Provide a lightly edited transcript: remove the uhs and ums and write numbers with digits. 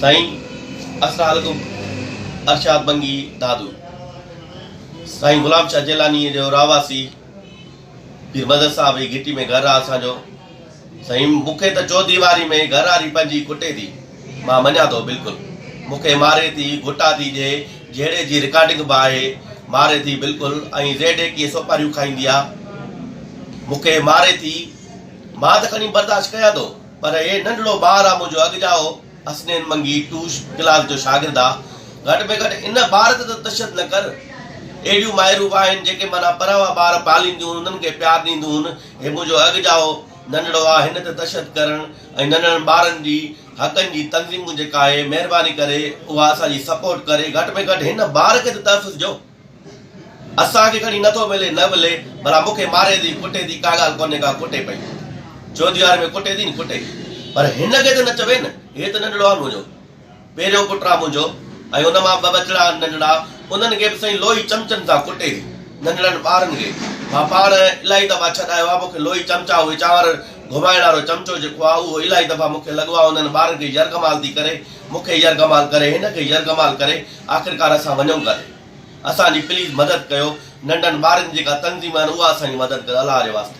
سائين اسلام عليڪم ارشاد بنگي دادو سائين غلام شاھ جيلاني جو رهواسي پير مدد صاحب جي گهٽي ۾ گهر آ اسان جو سائين مون کي ته چوديواري ۾ گهر واري پنهنجي ڪٽي ٿي مان مڃان ٿو بلڪل مون کي ماري ٿي گهٽا ٿي ڏي جهيڙي جي رڪارڊنگ به آهي ماري ٿي بلڪل ۽ زيڊ ايڪيهه سوپاريون کائيندي آ مون کي ماري ٿي مان ته کڻي برداشت ڪيان ٿو پر هي ننڍڙو ٻار آ منهنجو اڳ ڄائو حسنين منگي ٽو ڪلاس جو شاگرد آ گهٽ ۾ گهٽ ان ٻار تي ته تشدد نه ڪر. اهڙيون مائرون به آهن جيڪي معنيٰ پراوا ٻار پالينديون انهن کي پيار ڏينديون هن هي منهنجو اڳ ڄائو ننڍڙو آ هن تي تشدد ڪرڻ ۽ ننڍڙن ٻارن جي حقن جي تنظيمون جيڪا آهي مهرباني ڪري اها اسان جي سپورٽ ڪري گهٽ ۾ گهٽ هن ٻار کي ته تحفظ ڏيو. اسان کي کڻي نٿو ملي نه ملي ڀلا مون کي ماري ٿي ڪٽي ٿي ڪا ڳالهه ڪونهي ڪا ڪٽي پئي چوديواري ۾ ڪٽي ٿي نه ڪٽي پر هن کي ته نه چوي نه هي ته ننڍڙو آهي منهنجو پهريون پٽ آهي منهنجو ۽ ان مان ٻه ٻچڙا آهن ننڍڙا انهن کي به سائين لوهي چمچن سان ڪٽي ٿي ننڍڙن ٻارن کي مان پاڻ الاهي دفعا ڇڏايو آهي مون کي لوهي چمچا اهي چانور گهمائڻ وارو چمچو جيڪو آهي اهو الاهي دفعا مون کي لڳو آهي انهن ٻارن کي يرغمال ٿي ڪري مون کي يرغمال ڪري هن کي يرغمال ڪري آخرڪار اسان وڃون ڪاڏي؟ اسان جي پليز مدد ڪيو ننڍن ٻارن جي جيڪا تنظيم آهن اها اسان جي مدد ڪري الله جي واسطي.